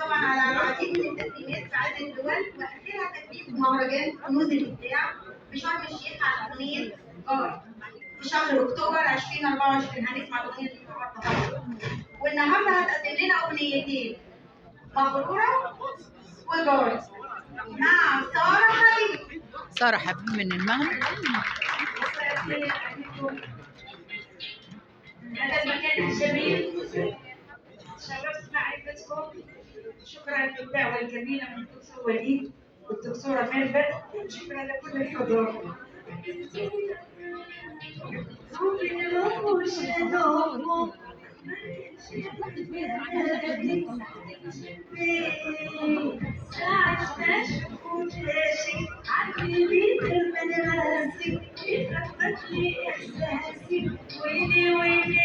طبعا على العديد من التكريمات في عدة دول، واخرها تكريم في مهرجان كنوز الابداع في شرم الشيخ على اغنية جاري في شهر اكتوبر 2024. هنسمع الاغنية دي النهارده طبعا. والنهارده هتقدم لنا اغنيتين، مغروره وجاري، مع ساره حبيب. ساره حبيب من المغرب. هذا المكان الجميل، تشرفت معرفتكم. شكرا للدعوة الجميلة من الدكتور وليد والدكتورة ميرفت، شكرا لكل الحضور. ويلي ويلي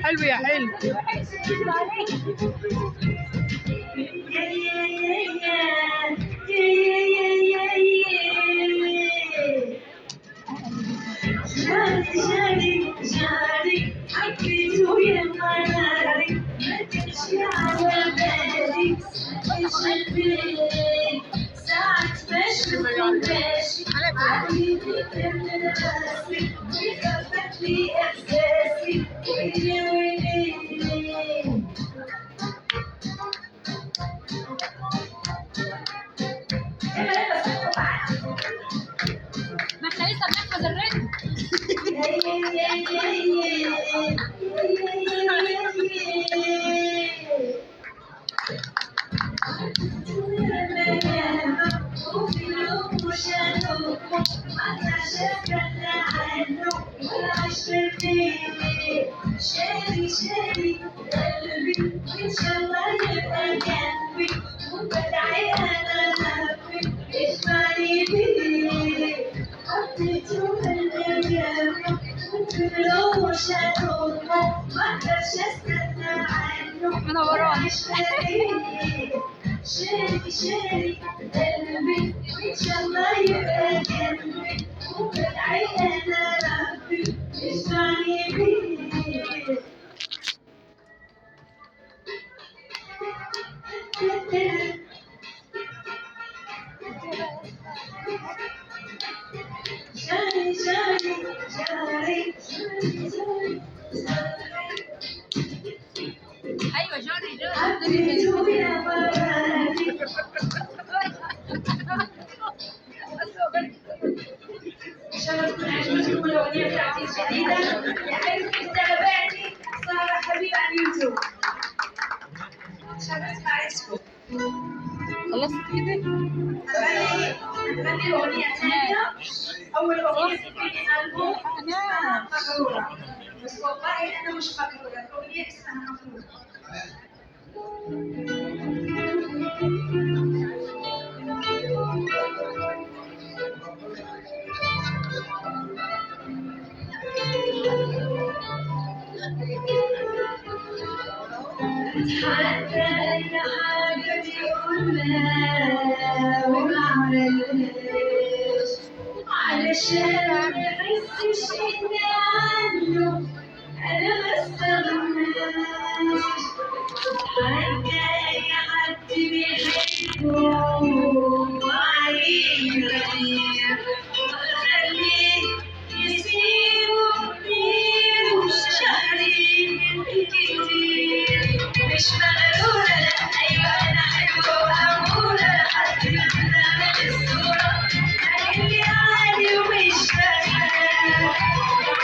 حلو يا حلو. يا يا يا يا يا يا يا جاري جاري جاري حبيته يا مراري، ما تمشي على بالي قلبي ساعة ما اشوفه ماشي عقلي بيطير من راسي ويخبط لي احساسي. ويلي ويلي ما احنا لسه بنحفظ الريتم. شاري شاري قلبي وان شاء الله يبقى جنبي، وبدعي انا ربي يجمعني بيه. حطيته الايام وفي شالومه، ما اقدرش استغنى عنه. منوراني. شاري شاري قلبي وان شاء الله يبقى جنبي، وبدعي انا ربي يجمعني بيه. جاري جاري جاري جاري جاري. ايوه جاري جاري. حبيته يا مراري. ان شاء الله تكون عجبتكم الاغنية بتاعتي الجديدة. يا تابعني ساره حبيب على اليوتيوب. تشرفت معرفتكم. خلصت كده؟ هنغني اغنية ثانية، اول اغنية في ثاني البوم اسمها مغروره، بس والله انا مش مغروره، الاغنية اسمها مغروره. أتحدى أي حاجة تقولها وما عملهاش، علشان ما يحسش إني عنه أنا ما استغناش. أتحدى أي حد بيحبه وعليه غير، وأخليه يسيبه كتير وشهرين كتير. مش مغرورة لا، أيوة أنا حلوة وأمورة، لحد ما من الصورة اللي عالي ومش فاهمة.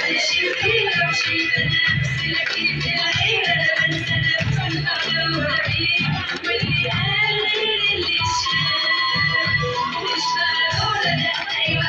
أنا شريرة وشايفة نفسي، لكن في الغيرة أنا بنسى نفسي. المغرورة إيه واللي قال غير اللي شاف. مش مغرورة لا، أيوة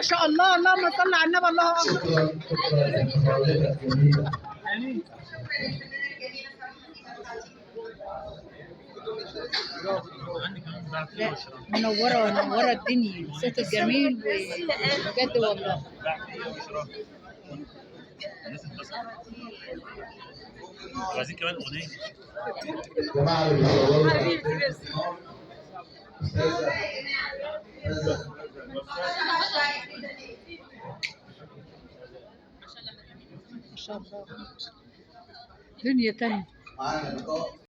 ما شاء الله، اللهم صل على النبي، الله اكبر. شكرا شكرا لمحاولتك الجميلة. شكرا للفنانه الجميلة فرح حبيبه بتاعتي. لا، منورة منورة الدنيا، صوتك جميل بجد والله. عايزين كمان اغنية. جماعة اللي بيصوروا، أستاذة أستاذة. ما شاء الله، دنيا تانية. معانا لقاء.